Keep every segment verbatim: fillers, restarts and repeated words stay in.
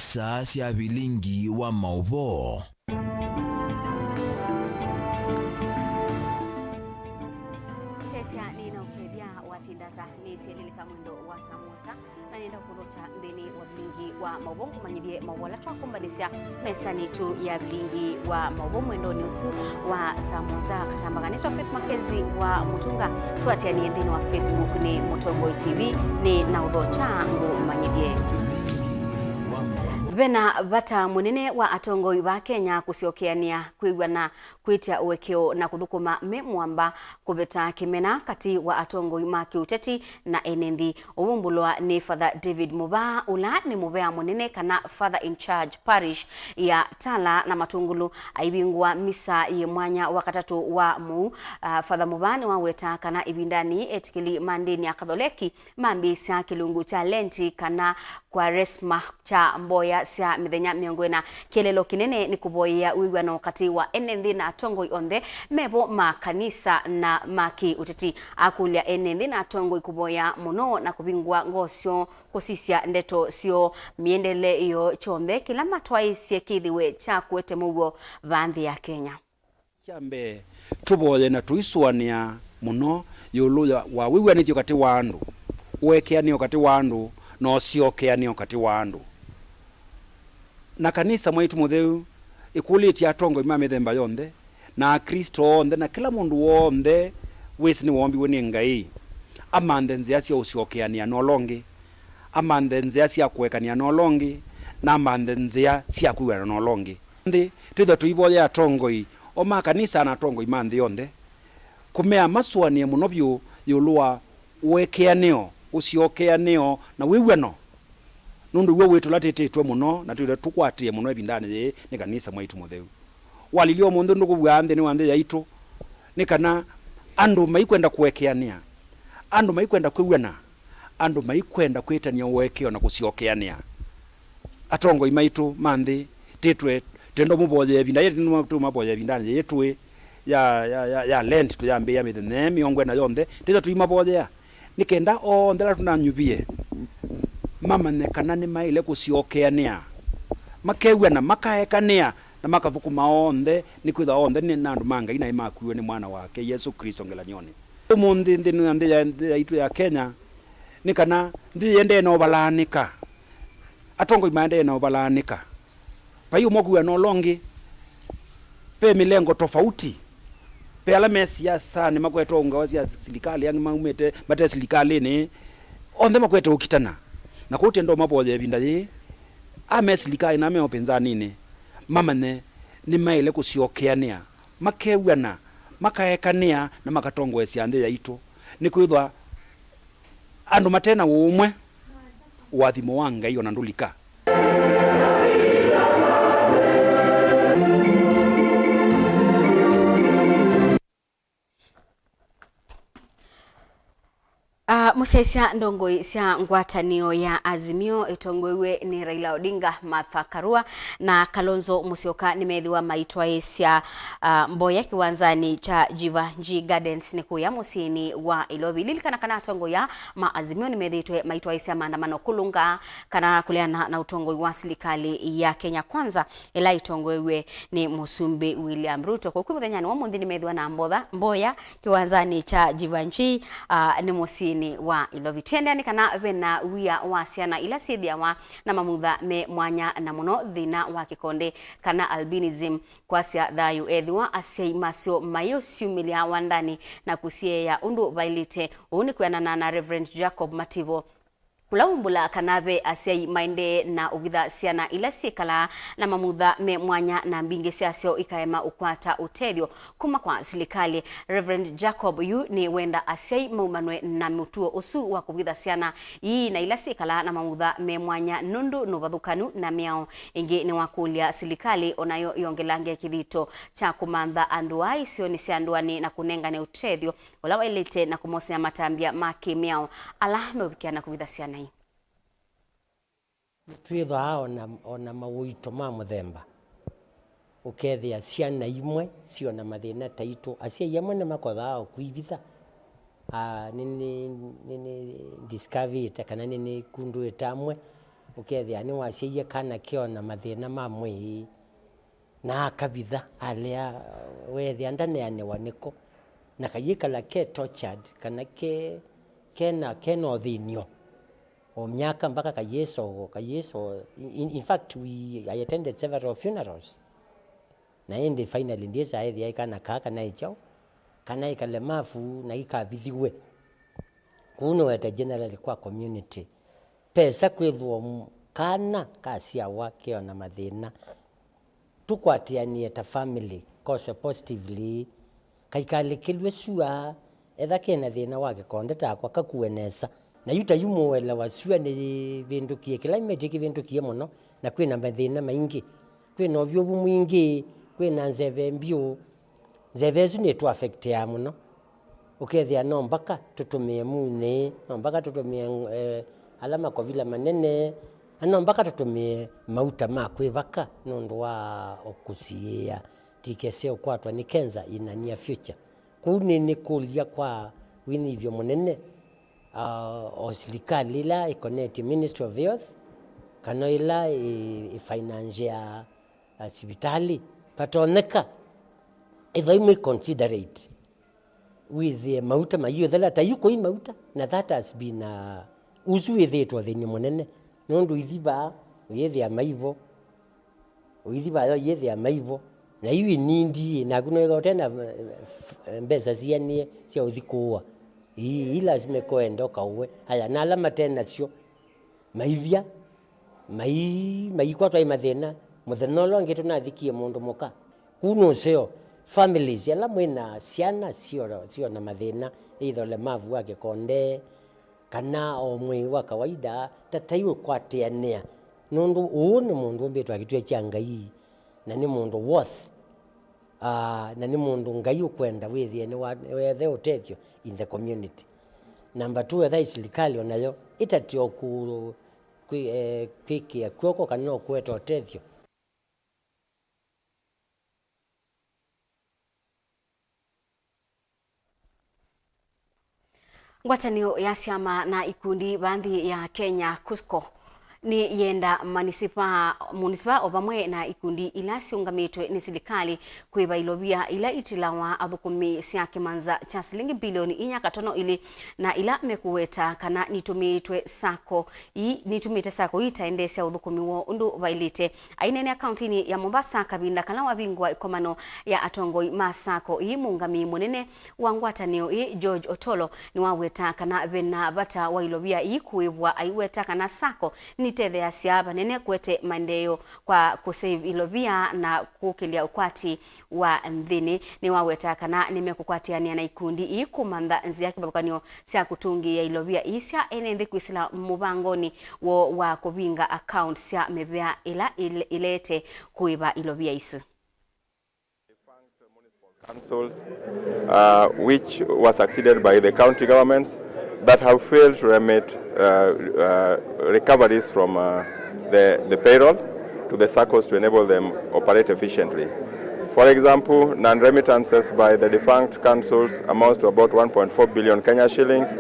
Saa sya vilingi wa maũvoo. Sesya nĩ na ũkethya watindata nĩ syelelika mwendo wa saa mũonza, na nenda kũthokya nthĩnĩ wa vilingi wa maũvoo ngũmanyĩthye maũvoo ala twakombanĩsya mesanĩ yitũ ya vilingi wa maũvoo mwendonĩ ũsu wa saa mũonza. Katambanga nĩtwa Faith Mackenzie wa Mũtunga, tũatĩanĩe nthĩnĩ wa Facebook nĩ Mũtongoi T V, nĩ na ũthokya ngũmanyĩthye. Vena vata mũnene wa atongoi va Kenya kũsyokeanĩa, kwĩw'ana, kwĩtya ũekeo na kũthũkũma me mũamba kũveta kĩmena katĩ wa atongoi ma kĩũteti na ene nthĩ. Ũvumbũlwa nĩ Father David Muvaa, ũla nĩ mũvea mũnene kana Father in Charge Parish ya Tala na Matungulu, aivingũa misa yĩ mwanya wa katatũ wa mũu. Ah, Father Muvaa nĩwaweta kana ĩvindanĩ etĩkĩli ma ndĩni ya Katholeki mambĩĩsya kĩlungu kya Lenti kana Kwaresma kya mboya sya mĩthenya mĩongo ĩna. Kĩeleelo kĩnene nĩ kũvoyea wĩw'ano katĩ wa ene nthĩ na atongoi onthe mevo ma kanisa na ma kĩ-ũteti. Akũlya ene nthĩ na atongoi kũvoya mũno na kũvingũa ngoo syoo kũsisya ndeto syoo, mĩendele yoo kyonthe kĩla matwaĩĩsye kĩthĩwe kya kũete mũuo vaa nthĩ ya Kenya. Kya mbee, tũvoye na tũisũanĩa mũno ĩũlũ ya, wa wĩw'anĩthyo katĩ wa andũ, ũekeanĩo katĩ wa andũ, na ũsyokeanĩo katĩ wa andũ. Na kanisa mwaitũ mũtheu ĩkũlĩtye atongoi ma mĩthemba yonthe, na Aklĩsto onthe, na kĩla mũndũ w'onthe wĩsĩ nĩwoombiwe nĩ Ngai, amanthe nzĩa sya ũsyokeanĩa na ũla ũngĩ, amanthe nzĩa sya kũekanĩa na ũla ũngĩ, na amanthe nzĩa sya kwĩw'ana na ũla ũngĩ. Nthĩ, twĩthwa tũivoyea atongoi o ma kanisa na atongoi ma nthĩ yonthe, kũmea masũanĩe mũno vyũ ĩũlũ wa ũekeanĩo, ũsyokeanĩo, na wĩw'ano, nũndũ w'o wĩ tũla twĩtĩtwe mũno na twĩthwa tũkwatĩe mũno ĩvindanĩ yĩĩ nĩ kanisa mwaitũ mũtheu. Walilye ũmũnthĩ ndũkũw'aa nthĩnĩ wa nthĩ yaitũ, nĩ kana andũ maikwenda kũekeanĩa, andũ maikwenda kwĩw'ana, andũ maikwenda kwĩtany'a ũekeo na kũsyokeanĩa. Atongoi maitũ ma nthĩ, tĩtwe, twenda ũmũvoyea ĩvinda yĩĩ, tũmavoyea ĩvindanĩ yĩĩ twĩ ya, ya, ya, ya Lent, tũyambĩĩa mĩthenya ĩĩ mĩongo ĩna yonthe, tĩtwa tũimavoyea, nĩ kenda onthe ala tũnanyuvie mamanye kana nĩmaĩle kũsyokeanĩa, makew'ana, makaekanĩa, na makathũkũma onthe, nĩkwĩthwa onthe nĩ andũ ma Ngai na nĩmakuiwe nĩ Mwana wake, Yesũ Klĩsto, ngelany'onĩ. Ũmũnthĩ nthĩnĩ wa nthĩ ya, nthĩ yaitũ ya Kenya, nĩ kana nthĩ ĩendee na ũvalaanĩka. Atongoi maendee na ũvalaanĩka. Vai ũmwe kwĩw'ana na ũla ũngĩ. Ve mĩlengo tofauti. Ve ala me siasanĩ makwete ngawa sya silikalĩ, angĩ maumĩte mate silikalĩnĩ. Onthe makwete ũkitana. Na kwoou twenda ũmavoya ĩvinda yĩĩ. A me silikalĩ na me ũpinzaninĩ, mamanye nĩmaĩle kũsyokeanĩa, makew'ana, makaekanĩa, na makatongoesya nthĩ yaitũ. Nĩkwĩthwa andũ mate na ũũmwe, ũathimo wa Ngai o na ndũlika. Ah, mũsyaĩĩsya, ndongoi sya ngwatanĩo ya Azimio ĩtongoew'e nĩ Raila Odinga, Martha Karua na Kalonzo Musyoka nĩmeethĩwa maitwaĩĩsya, ah, mboya kĩwanzanĩ kya Jivanjee Gardens nĩ kũya mũsyĩnĩ wa Ilovi. Lilikana kana atongoi aa ma Azimio nĩmethĩĩtwe maitwaĩĩsya maandamano kũlũnga kana kũleana na ũtongoi wa silikalĩ ya Kenya Kwanza ĩla ĩtongoew'e nĩ Mũsumbĩ William Ruto. Kwoou kwĩ mũthenyanĩ wa ũmũnthĩ nĩmeethĩwa na mbotha, mboya kĩwanzanĩ kya Jivanjee, ah, nĩ mũsyĩnĩ wa Ilovi. Tũiendeea nĩ kana ve na wia wa syana ila syĩthĩawa na mamutha me mwanya, na mũno thĩna wa kĩkonde kana albinism, kwasya thayũ ethĩwa asyai masyo mayĩũsyumĩlya wandanĩ na kũsyeea ũndũ vaĩlĩte. Ũu nĩ kwĩanana na Reverend Jacob Mativo, ũla wumbũlaa kana ve asyai maendee na ũvitha syana ila syĩkalaa na mamutha me mwanya na mbingĩ syasyo ikaema ũkwata ũtethyo kuma kwa silikalĩ. Reverend Jacob yu nĩ wenda asyai maumanwe na mũtuo ũsu wa kũvitha syana ii na ila syĩkalaa na mamutha me mwanya nũndũ nĩ ũvathũkanu na mĩao. Ĩngĩ nĩwakũlya silikalĩ onayo yongelange kĩthito kya kũmantha andũ aa isionĩ sya ndũanĩ na kũnengane ũtethyo ũla waĩlĩte na kũmosea matambya ma kĩ-mĩao ala meũvikĩa na kũvitha syana ii. Nĩtwĩthwaa o na, o na maũito ma mũthemba. Ũkethĩa syana imwe syĩ o na mathĩna taitũ. Asyai amwe nĩmakothaa o kwĩvitha. Ah, nĩ, nĩ, nĩ, nĩ discover-ĩte kana nĩ, nĩkundũĩte amwe Ũkethĩa nĩwasyaie kana keona mathĩna ma mwĩĩ, na akavitha, alea, weethĩa ndaneanĩwa nĩko, na kayĩkala ke tortured, kana ke, kena, kena ũthĩny'o o myaka mpaka kayĩsoo, kayĩsoo. In, in fact, we, I attended several funerals. Na ĩndĩ finally ndyĩsa ethĩa ĩkana kaa kana ĩ kyaũ, kana ĩkale mafu na ikavithiwe. Kũu nĩweta generally kwa community. Pesa kwĩthĩwa m-, kana kasyawa keona mathĩna. Tũkwatĩanĩe ta family, koswe positively. Kaikalĩkĩlw'e sua, etha kena thĩna wa kĩkonde takwa, kakue nesa. Na yu ta yu mũelewa sua nĩvĩndũkie, climate kĩvĩndũkie mũno, na kwĩna mathĩna maingĩ. Kwĩna ũvyũvu mwingĩ, kwĩna nzeve mbyũ. Nzeve ĩsu nĩtũ affectĩaa mũno. Ũkethĩa no mbaka tũtũmĩe munĩ, no mbaka tũtũmĩe, eh, ala makovila manene, na no mbaka tũtũmĩe mauta ma kwĩvaka nũndũ wa ũkũsiĩĩa tikese ũkwatwa nĩ kenza in a near future. Kũu nĩ, nĩkũlya kwa wĩnyivyo mũnene, ah, o silikalĩ ĩla ĩkonetye Ministry of Health, kana ĩla ĩ, ĩfinanzĩaa, ah, sivitalĩ, vatonyeka ĩthoi mwĩ considerate wĩthĩe mauta maiũthela ta yu kũi mauta, na that has been, ah, ũsu wĩthĩĩtwe ũthĩny'o mũnene, nũndũ ithi vaa ũyĩthĩa maivo. Ũithi vayo yĩthĩa maivo, na yu inindi, naku noĩtha ũte na, eh, mbesa sianĩe sya ũthi kũũa. Ii, ii lasima ĩkoenda ũkaũwe. Aya, na ala mate nasyo, maivya, mai-, maikwatwa ĩ mathĩna. Mũthenya ũla ũngĩ tũnathikie mũndũ mũka. Kũu nũseo, families, ala mwĩna syana sio, sio na mathĩna, either ũlemavu wa kĩkonde, kana o mwĩĩ wa kawaida, tatai ũkwatĩanĩa, nũndũ ũũ nĩ mũndũ ũmbĩtwe akĩtw'e kya Ngai, na nĩ mũndũ worth, ah, na nĩ mũndũ Ngai ũkwenda wĩthĩe nĩwa-, nĩwethe ũtethyo in the community. Number two, etha ĩ silikalĩ onayo ĩtatĩe o kũ-, kwĩ-, eh, kwĩkĩa kw'oko kana o kũete ũtethyo. Ngwatanĩo ya syama na ikundi vaa nthĩ ya Kenya, KUSCO, nĩyenda manisiva, munisiva o vamwe na ikundi ila siũngamĩtwe nĩ silikalĩ kũĩva ilovia ila itilawa athũkũmi sya kĩmanza kya silingi bilioni inya katono ilĩ, na ila mekũweta kana nitũmĩĩtwe sacco ii, nitũmĩĩte sacco ii itaendeesya ũthũkũmi woo ũndũ vaĩlĩte. Aineenea kauntinĩ ya Mombasa kavinda kala wavingũa ĩkomano ya atongoi ma sacco ii, mũũngamĩi mũnene wa ngwatanĩo ii, George Otolo, nĩwaweta kana vena vata wa ilovia ii kũĩvwa, aiweta kana sacco nitetheeasya vanene kũete maendeeo kwa kũsave ilovia na kũkĩlya ũkwati wa nthĩnĩ. Nĩwaweta kana nĩmekũkwatĩanĩa na ikundi ii kũmantha nzĩa kĩvathũkany'o sya kũtũngĩĩa ilovia ii sya ene nthĩ kwĩsĩla mũvangonĩ woo wa kũvinga account sya mĩvĩa ĩla ĩle-, ĩleete kũĩva ilovia isu. Councils, uh, which were succeeded by the county governments that have failed to remit, uh, uh, recoveries from, uh, the, the payroll to the saccos to enable them operate efficiently. For example, non-remittances by the defunct councils amounts to about one point four billion Kenya shillings.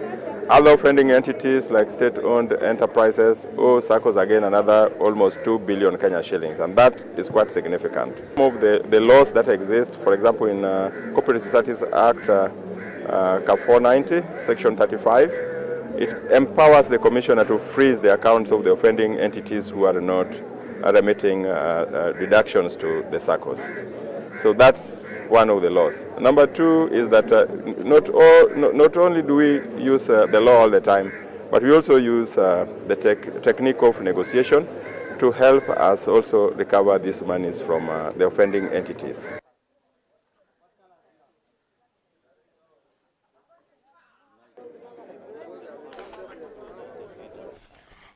Other offending entities like state-owned enterprises owe saccos again another almost two billion Kenya shillings, and that is quite significant. Some of the, the laws that exist, for example, in, uh, Cooperative Societies Act, uh, uh, Cap four ninety, Section thirty-five, it empowers the commissioner to freeze the accounts of the offending entities who are not, uh, remitting, uh, uh, deductions to the saccos. So that's one of the laws. Number two is that, uh, n-, not all, no-, not only do we use, uh, the law all the time, but we also use, uh, the tech-, technique of negotiation to help us also recover these monies from, uh, the offending entities.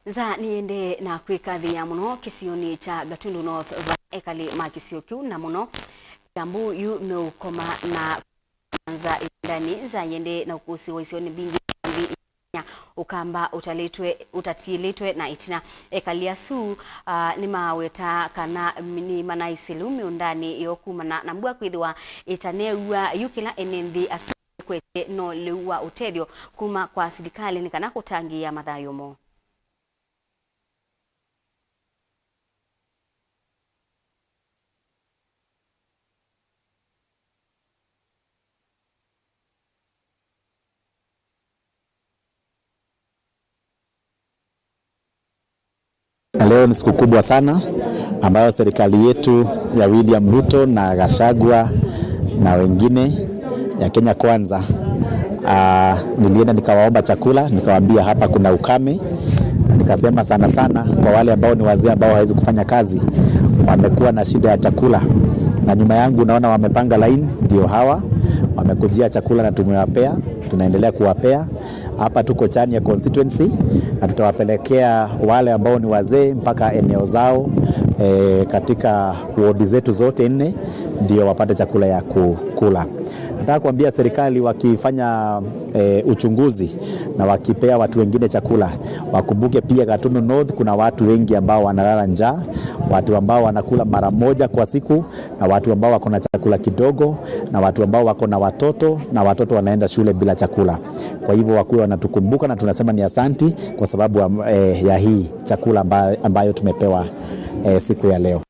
Nza nĩyendee na kwĩkathĩĩa mũno kĩsionĩ kya Gatundu North, va ekali ma kĩsio kĩu, na mũno Kiambu yu meũkoma na nza ĩvindanĩ. Nza yĩendee na ũkũsĩ wa isionĩ mbingĩ nthĩ Kenya, ũkamba ũtalĩtwe, ũtatiĩlĩtwe na ĩtina. Ekali asu, ah, nĩmaweta kana nĩmanaisye lĩu mĩũndanĩ yoo kumana na mbua kwĩthĩwa ĩtaneew'a, yu kĩla ene nthĩ asu mekwetye no lĩu wa ũtethyo kuma kwa silikalĩ nĩ kana kũtangĩĩa mathayũ moo. Na leo ni siku kubwa sana ambayo serikali yetu ya William Ruto na Gachagua na wengine ya Kenya Kwanza, ah, nilienda nikawaomba chakula, nikawaambia hapa kuna ukame, na nikasema sana sana kwa wale ambao ni wazee ambao hawezi kufanya kazi, wamekuwa na shida ya chakula. Na nyuma yangu unaona wamepanga line, ndio hawa, wamekujia chakula na tumewapea, tunaendelea kuwapea. Hapa tuko Chania constituency na tutawapelekea wale ambao ni wazee mpaka eneo zao, eh, katika wodi zetu zote nne ndio wapate chakula ya kukula. Nataka kuambia serikali wakifanya, eh, uchunguzi na wakipea watu wengine chakula, wakumbuke pia Gatundu North kuna watu wengi ambao wanalala njaa, watu ambao wanakula mara moja kwa siku, na watu ambao wako na chakula kidogo, na watu ambao wako na watoto, na watoto wanaenda shule bila chakula. Kwa hivyo wakuwe wanatukumbuka, na tunasema ni asanti kwa sababu, am-, eh, ya hii chakula amba-, ambayo tumepewa, eh, siku ya leo.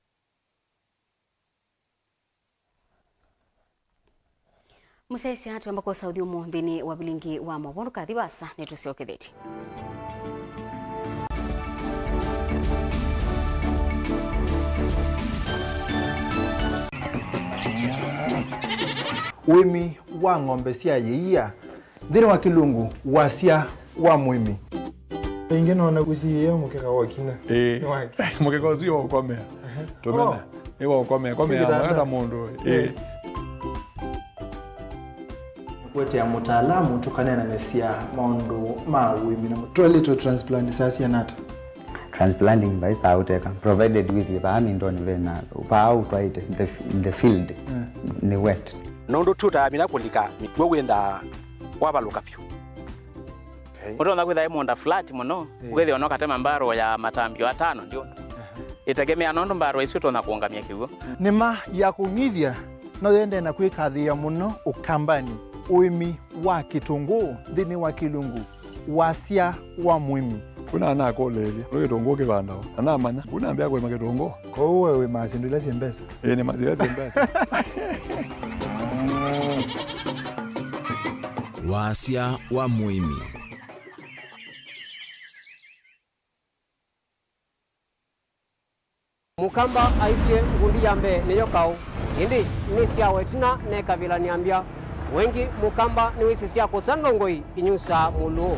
Mũsyaĩĩsya, twamba kwosa ũthyũmũ nthĩnĩ wa vilingi wa maũvoo. Ndũkathi vaasa, nĩtũsyokethetye. Ũĩmi wa ng'ombe sya yĩia. Nthĩnĩ wa Kĩlungu, wasya wa mũĩmi. Ĩngĩ noona ũsiĩĩe mũkeka wa ũkinya. Ĩĩ. Nĩ wake. Mũkeka ũsu nĩ wa ũkomea. Tũmena. Oh. Nĩ wa ũkomea. Komea. Sĩ kĩtanda. Wenda mũndũ. Ĩĩ. Ĩĩ. Nĩkũetea mũtaalamu tũkaneenanĩsya maũndũ ma ũĩmi na mũ-, twaĩlĩtwe transplant saa siana ata? Transplanting vai saa ũteka, provided with vaa mindoni vena, vaa ũtwaĩte, the, the field, eh, nĩ wet. Nũndũ tũtaamina kũlika mĩkw'ũ wĩnthaa wavalũka vyũ. Okay. Ũtonya kwĩtha ĩ mũũnda flat mũno, eh, ũkethĩwa no katema mbarũ ya matambio atano ndio. Aha. Ĩtegemea nũndũ mbarũ ĩsu ĩtonya kũũngamya kĩw'ũ. Nĩma ya kũng'ithya no yende na kwĩkathĩĩa mũno Ũkambanĩ, ũĩmi wa kĩtũngũũ nthĩnĩ wa Kĩlungu. Wasya wa mũĩmi. Kuna anakũlĩĩlya, nĩ kĩtũngũũ kĩvandawa? Na namanya, kuna ambĩa kũĩma kĩtũngũũ. Kwoou we wĩmaa syĩndũ ila syĩ mbesa? Ĩĩ, nĩmaa syĩndũ ila syĩ mbesa. Wasya wa mũĩmi. Mũkamba aisye, ngundi ya mbee nĩyo kaũ, ĩndĩ nĩ syawa ĩtina nekavĩla nĩambya. Wengĩ mũkamba nĩwĩsĩ sya kũsa ndongoi inyusaa mũlũũ.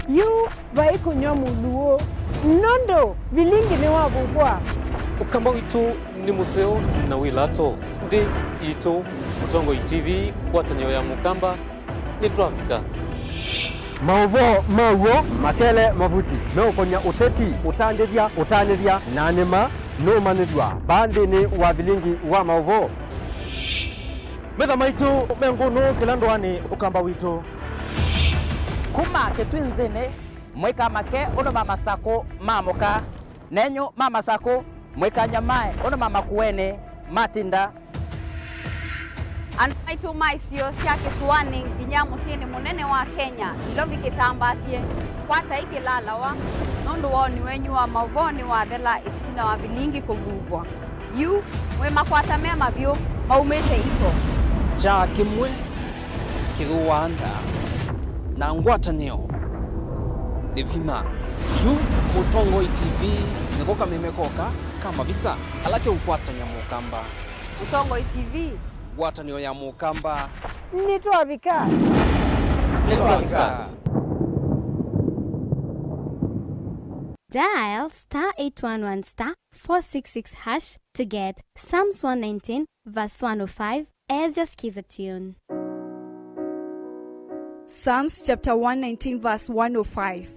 Yu vai kũnyw'a mũlũũ, nũndũ vilingi nĩwavuvwa. Ũkamba witũ nĩ mũseo na wĩ lato. Nthĩ yitũ, Mũtongoi T V, ngwatanĩo ya mũkamba. Nĩtwavika. Maũvoo ma w'o makele mavuti meũkony'a ũteti, ũtandĩthya, ũtanĩthya, na nĩma nũũmanyĩthw'a vaa nthĩnĩ wa vilingi wa maũvoo. Metha maitũ me ngũnũ kĩla ndũanĩ Ũkamba witũ. Kuma Kĩtwinzĩnĩ, mũikamake ũndũ ma Masakũ maamũka. Nenyu ma Masakũ, mũikanyamae ũndũ ma Makueni matinda. Andũ maitũ ma isio sya kĩsũanĩ nginya mũsyĩnĩ mũnene wa Kenya, Nairobi kĩtambaasye, kwatai kĩlalawa, nũndũ woni wenyu wa maũvoo nĩwathela ĩtina wa vilingi kũvuvwa. Yu, mwĩ makwata me mavyũ, maumĩte iko. Kyaa kĩmwe kĩthũaa nda, na ngwatanĩo nĩ vinya. Yu Mũtongoi T V nĩko kameme koka ka mavisa ala keũkwatany'a mũkamba. Mũtongoi T V. Ngwatanĩo ya mũkamba. Nĩtwavika. Nĩtwavika. Dial star eight one one star four six six hash to get Psalms one nineteen verse one oh five as your Skiza tune. Psalms chapter one nineteen verse one oh five.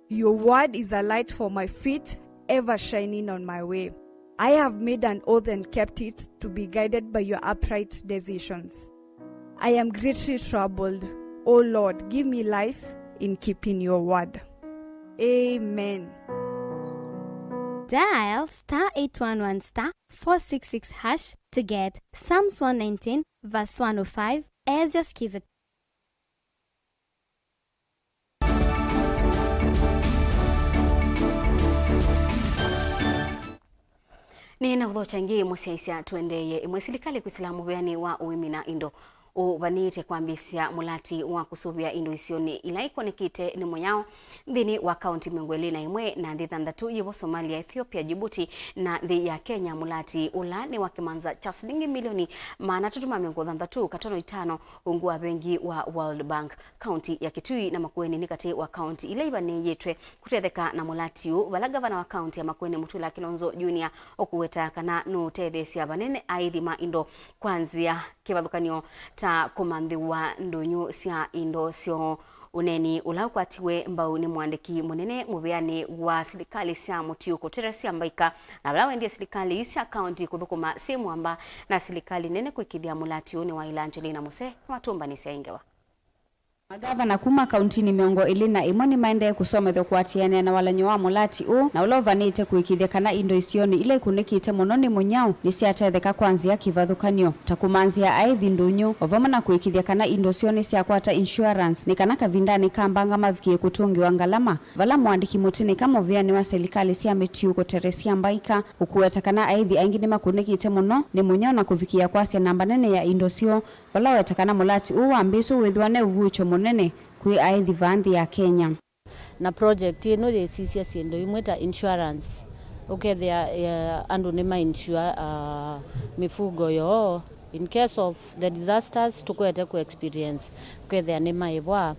Your word is a light for my feet, ever shining on my way. I have made an oath and kept it, to be guided by your upright decisions. I am greatly troubled. O Lord, give me life in keeping your word. Amen. Dial star eight one one star four six six hash to get Psalms one nineteen verse one oh five as your Skiza. Nĩ na ũthokya ĩngĩ mũsyaĩĩsya tũendeeye ĩmwe. Silikalĩ kwĩsĩla mũvĩanĩ wa ũĩmi na indo ũvanĩĩtye kwambĩĩsya mũlati wa kũsũvĩa indo isionĩ ila ikonekĩte nĩ mũyao nthĩnĩ wa kaunti mĩongo ĩlĩ na ĩmwe na nthĩ thanthatũ yĩvo Somalia, Ethiopia, Djibouti na nthĩ ya Kenya. Mũlati ũla nĩ wa kĩmanza kya silingi milioni maana atatũ ma mĩongo thanthatũ katono itano ungu wa vengi wa World Bank. Kaunti ya Kitui na Makueni nĩ katĩ wa kaunti ila ivanĩĩtwe kũtetheka na mũlati ũũ, vala ngavana wa kaunti ya Makueni Mutula Kilonzo Junior ũkũweta kana nũũtetheesya vanene aithi ma indo kwa nzĩa kĩvathũkany'o ta kũmanthĩwa ndũnyũ sya indo syoo. Ũneeni ũla ũkwatiwe mbau nĩ mũandĩki mũnene mũvĩanĩ wa silikalĩ sya mũtiũko Teresia Mbaika, na vala wendie silikalĩ ii sya kaunti kũthũkũma syĩ mwamba na silikalĩ nene kũĩkĩĩthya mũlati ũũ nĩ wa ila. Angelina Muse nĩwatũmbanĩsya ĩ ngewa. Magavana kuma kauntinĩ mĩongo ĩlĩ na ĩmwe nĩmaendee kũsomethw'a kũatĩanĩa na walany'o wa mũlati ũũ, na ũla ũvanĩte kũĩkĩĩthya kana indo isionĩ ila ikunĩkĩte mũno nĩ mũnyao nĩsyatetheka kwa nzĩa kĩvathũkany'o, ta kũmanzĩa aithi ndũnyũ, o vamwe na kũĩkĩĩthya kana indo syoo nĩsyakwata insurance, nĩ kana kavindanĩ ka mbanga mavikĩe kũtũngĩwa ngalama, vala mũandĩki mũtĩnĩka mũvĩanĩ wa silikalĩ sya mĩtiũko Teresia Mbaika ũkũweta kana aithi aingĩ nĩmakunĩkĩte mũno nĩ mũnyao na kũvikĩĩa kwasya namba nene ya indo syoo, vala weta kana mũlati ũũ wambĩĩswe wĩthĩwa ne ũvuũkyo mũnene kwĩ aithi vaa nthĩ ya Kenya. Na project ĩno yĩsisya syĩndũ imwe ta insurance, ũkethĩa, eh, andũ nĩma insure, ah, mĩfugo yoo in case of the disasters tũkwete kũ experience, ũkethĩa nĩmaĩvwa.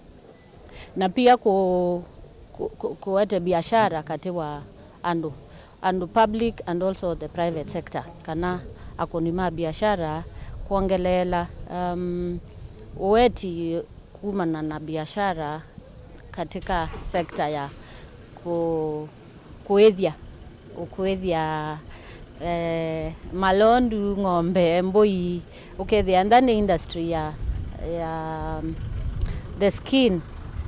Na pia ku, ku, ku, kuete biashara kati wa andu, andu public and also the private sector, kana akũni ma biashara kwongeleela, um, ueti kumana na biashara katika sekta ya ku, kuithya, ukuithya, eh, malondu, ng'ombe, mbũi, ũkethĩa nda nĩ industry ya, ya the skin,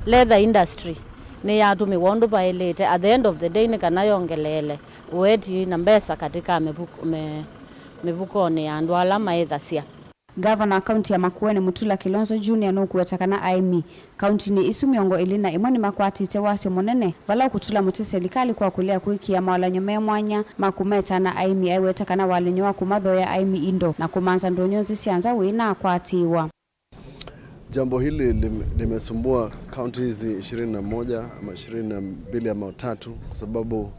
leather industry, nĩyatũmĩwa ũndũ vaĩlĩte. At the end of the day, nĩ kana yongeleele ũeti na mbesa katika mĩvuko, mĩ, mĩvukonĩ ya andũ ala maĩthasya. Ngavana wa kaunti ya Makueni Mutula Kilonzo Junior nũkũweta kana aĩmi kauntinĩ isu mĩongo ĩlĩ na ĩmwe nĩmakwatĩte wasyo mũnene vala ũkũtũla mũtĩ selikalĩ kwa kũlea kwĩkĩa mawalany'o me mwanya ma kũmeta na aĩmi. Aiweta kana walany'o wa kũmathoea aĩmi indo na kũmanza ndũnyũ nzĩ sya nza wĩna kwatĩĩwa. Jambo hili lim-, limesumbua kaunti hizi ishirini na moja ama ishirini na mbili ama tatu kwa sababu,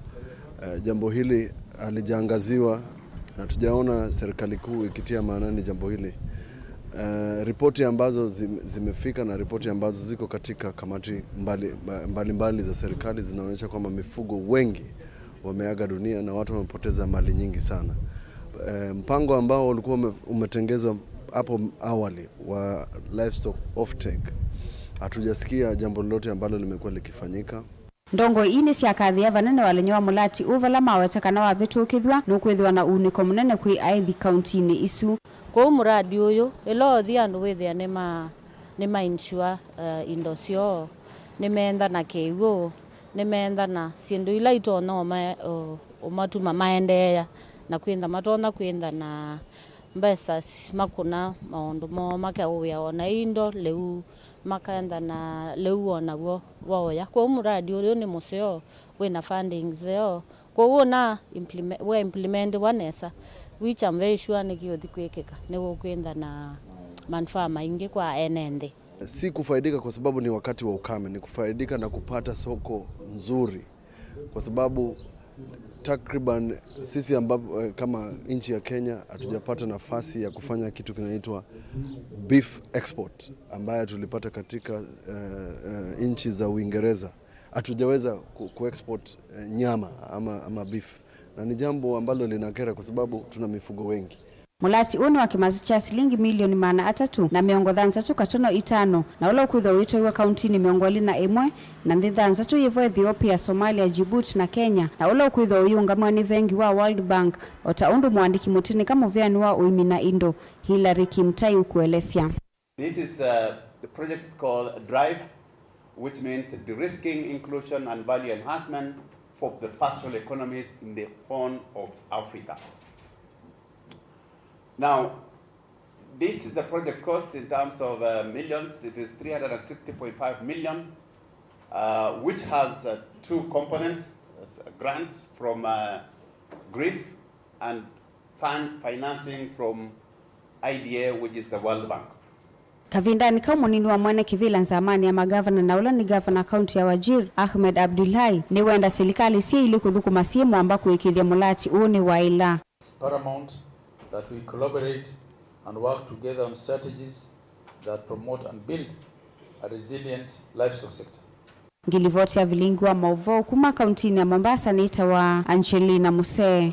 eh, jambo hili halijaangaziwa na tujaona serikali kuu ikitia maanani jambo hili. Eh, ripoti ambazo zim-, zimefika na ripoti ambazo ziko katika kamati mbali, mba-, mbalimbali za serikali zinaonyesha kwamba mifugo wengi wameaga dunia na watu wamepoteza mali nyingi sana. Eh, mpango ambao ulikuwa ume-, umetengezwa hapo awali wa livestock offtake, hatujasikia jambo lolote ambalo limekuwa likifanyika. Ndongoi ii nĩsyakathĩe vanene walany'o wa mũlati ũũ vala maweta kana wavĩtũkĩthw'a nũkwĩthĩwa na uunĩko mũnene kwĩ aĩthi kauntinĩ isu. Kwoou mũradi ũyũ, ĩla ũthi andũ wĩthĩa nĩma, nĩma insure, eh, indo syoo, nĩmeenda na kĩw'ũ, nĩmeenda na syĩndũ ila itonya ũma-, ũ-, ũmatuma maendeea na kwĩntha matonya kwĩntha na mbesa s-, makũna maũndũ moo, makaũĩa ona indo, lĩu makaenda na lĩu o naw'o waũya. Kwoou mũradi ũyũ nĩ mũseo, wĩna funding nzeo, kwoou ona implime-, wa implementiwa nesa, which I'm very sure nĩkĩũthi kwĩkĩka, nĩgũkwĩntha na manufaa maingĩ kwa ene nthĩ. Si kufaidika kwa sababu ni wakati wa ukame, ni kufaidika na kupata soko nzuri, kwa sababu takriban sisi ambapo, eh, kama nchi ya Kenya hatujapata nafasi ya kufanya kitu kinaitwa beef export ambayo tulipata katika, eh, eh, nchi za Uingereza. Hatujaweza ku-, kuexport, eh, nyama ama, ama beef, na ni jambo ambalo linakera kwa sababu tuna mifugo wengi. Mũlati ũũ nĩ wa kĩmanza kya silingi milioni maana atatũ na mĩongo thanthatũ katono itano, na ũla ũkwĩthwa ũitwaiwa kauntinĩ mĩongo ĩlĩ na ĩmwe na nthĩ thanthatũ yĩvo Ethiopia, Somalia, Djibouti na Kenya, na ũla ũkwĩthwa ũiũngamĩwa nĩ vengi wa World Bank, o ta ũndũ mũandĩki mũtĩnĩka mũvĩanĩ wa ũĩmi na indo, Hillary Kimtai ũkũelesya. This is, uh, the project is called DRIVE, which means de-risking, inclusion and value enhancement for the pastoral economies in the Horn of Africa. Now, this is a project cost in terms of, uh, millions. It is three hundred and sixty point five million, uh, which has, uh, two components, uh, grants from, uh, GRIF and fund financing from I D A, which is the World Bank. Kavindanĩ kau, mũnini wa mwene kĩvĩla nzamanĩ ya magavana na ũla nĩ gavana kaunti ya Wajir, Ahmed Abdullahi, nĩwenda silikalĩ syĩ ilĩ kũthũkũma syĩ mwamba kũĩkĩĩthya mũlati ũũ nĩwaĩla. It's paramount that we collaborate and work together on strategies that promote and build a resilient livestock sector. Ngilivoti ya vilingi wa maũvoo kuma kauntinĩ ya Mombasa nĩtawa Angelina Musee.